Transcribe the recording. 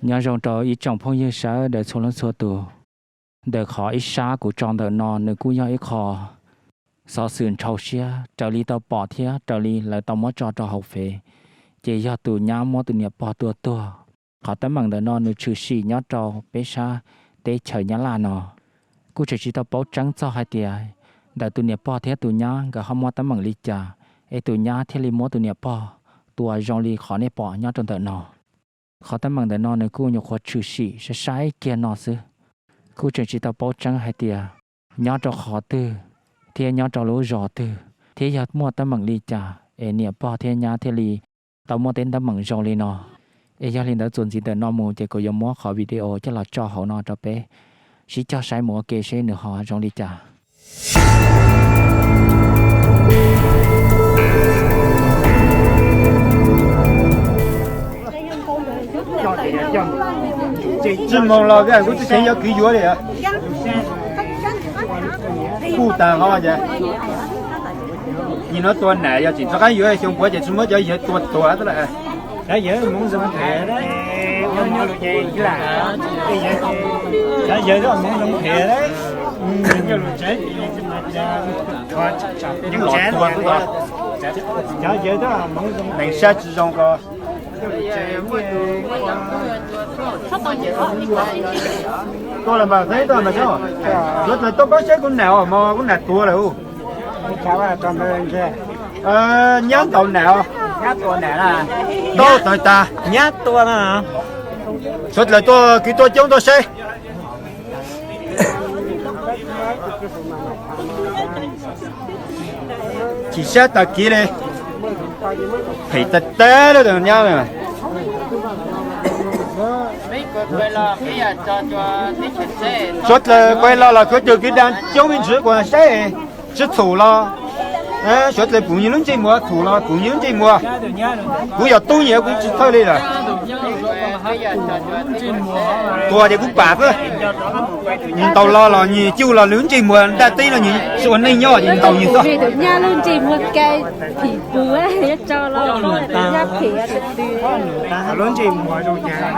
Nyob zoo rau ib tsoom phooj ywg sawv daws txhua leej txhua tus. Ntawm qhov ib sab kuv tso ntawm no nws kuj yog ib qho xov xwm ntshau siab raws li tau pom thiab raws li lawv tau muab tso rau hauv fev, ces yog tus nyab muab tus niam pog tua tuag. Qhov teeb meem ntawm no nws tshwm sim nyob rau peb sab teb chaws Nyab Laj no. Kuj tseem tsis tau paub tseeb txog hais tias ntawm tus niam pog thiab tus nyab nkawd ho muaj teeb meem li cas es tus nyab thiaj li muab tus niam pog tua zoo li qhov nej pom nyob rau ntawm no. Qhov teeb meem ntawm no nws kuj nyuam qhuav tshwm sim sai sai kiag no xwb. Kuj tseem tsis tau paub tseeb hais tias nyob rau qhov twg thiab nyob rau lub zos twg thiab yog muaj teeb meem li cas es niam pog thiab nyab thiaj li tau muaj tej teeb meem zoo li no. Es yog li ntawd txuas ntxiv ntawm no mus ces kuv yuav muab qhov video coj los tso hauv no rau peb sib cog saib mus ua ke seb nws ho zoo li cas. Tsis moog los kuv tsis xeev yuav kwv yuav li. Kuj tas qhov ces nim no tua nam yog tsis rov qab yuav xyoo puav ces tsis muab cov yawg tua tuag xwb lawm. Cov yawg Hmoob Zoo Phem, cov yawg Hmoob Zoo Phem, cov yawg Hmoob Zoo Phem, neeg saib tsis zoo ko. Tuaj los mas, tuaj mas, suav dlawg tuaj paub seb kuv nam os mog, kuv nam tuag lawm. Nyab ntaus nam os. Tau tawg tas. Suav dlawg tuaj, kwv tuaj coob tuaj saib. Chim siab tag kiv li. Phem tag tag li tus nyab. Suav dlawg kuv los los kuv tus kwv dag coob me ntsis kuv saib, tsis thum los, suav dlawg pum nws lub ntsej muag, thum los pum nws lub ntsej muag. Kuv yog tub nyiam kuv tsis thawj li lawm. Tuag ces kuv pam xwb. Nws ntaus los los nws cuj los nws lub ntsej muag ntaj teb no nws tsis ua neej nyob ces ntaus nws xwb. Nyab lub ntsej muag ka phim pum, yuav tso los nyab phem. Lub ntsej muag zoo nyab.